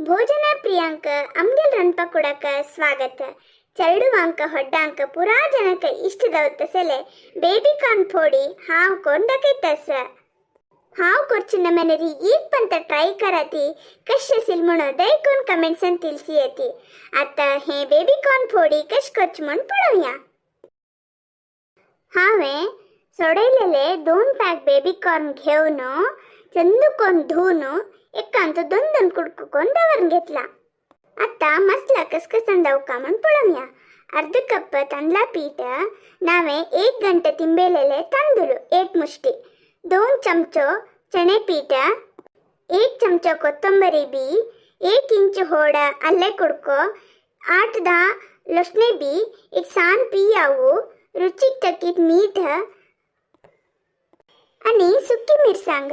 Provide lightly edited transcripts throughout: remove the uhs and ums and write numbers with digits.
भोजन प्रियांक अमगेल रनपकुडक स्वागत. चरಡುವಾಂಕ ಹೊಡ್ಡಾಂಕ ಪುರಾ ಜನಕ ಇಷ್ಟದವತ್ತಸಲೆ ಬೇಬಿ ಕಾರ್ನ್ ಫೋಡಿ ಹಾವ್ कोण दाखयतस. हांव करची नमेनरी एक पंत ट्राय कराती कशें असेल म्हणून दयकून कमेंट्सान तिलसी येती. आता हे बेबी कॉर्न फोडी कश करचे म्हूण पळोवया. हांवें सोडयलेले 2 पॅक बेबी कॉर्न घेवन चंद कोण धुवन एकांत दोन दोन कुडको कोण दवरून घेतला. आता मसला कसकसन दवका म्हूण पळोवया. अर्ध कप तांदळा पीठ, नावे 1 गंटे तिंबेलेले तांदूळ 1 मुष्टी, 2 चमचो चणे पीठ, 1 चमचो कोತ್ತंबरी बी, 1 इंच होड अल्ले कुडको, 8-10 लसणे बी, 1 सान पियाವು, रुचिक तकीत मीठ आणि सुकी मिरसांग.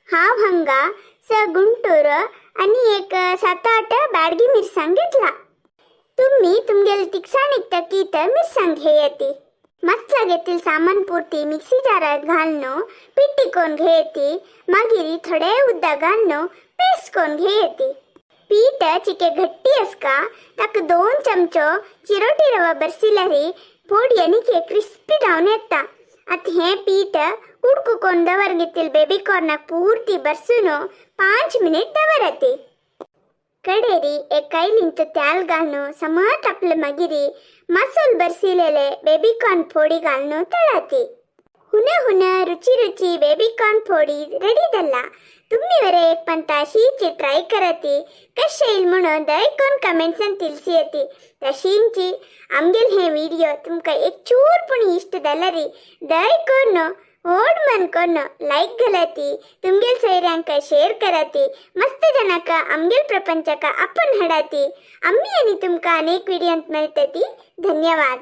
हांव हांगा स गुंटूर आणि एक 7-8 ब्याडगी मिरसांग घेतला. तुम्ही तुमगेले तिखसाणीक तकीत मिरसांग घेयती. मसला घेतील सामान पुरती मिक्सी जारात घालून पिट्टी कोण घेयती. मागीर थोडे उदक घालून पेस्ट कोण घेयती. पीठ चिके घट्टी असका ताका 2 चमचो चिरोटी रवा बरसिल्यारी फोडी आनी क्रिस्पी जावन येता. आतां हें पीठ कुडको कोण दवर घेतील बेबी कॉर्नाक पूर्ती बरसून 5 मिनिट दवरती. कडेरी एक कैलिंच तेल घालून सम तापले मागीर मसाल बरसिलेले बेबी कॉर्न फोडी घालून तळाती. हुन हुन रुची रुची बेबी कॉर्न फोडी रेडी जाल्ला. तुम्ही वरे एक पंता शीची ट्राय करती कशें येईल म्हणून दयकून कमेंट्सान तिलसी येती. तशींची आमगेल हे व्हिडिओ तुमकां एक चूर पण इश्ट जाल्यार दयकून व्हड मन करून लायक घालाती, तुमगेल सोयऱ्यांक शेअर कराती, मस्त जनाक आमगेल प्रपंचक आपण हाडाती. आम्ही आनी तुमकां अनेक व्हिडिओंत मेळटती. धन्यवाद.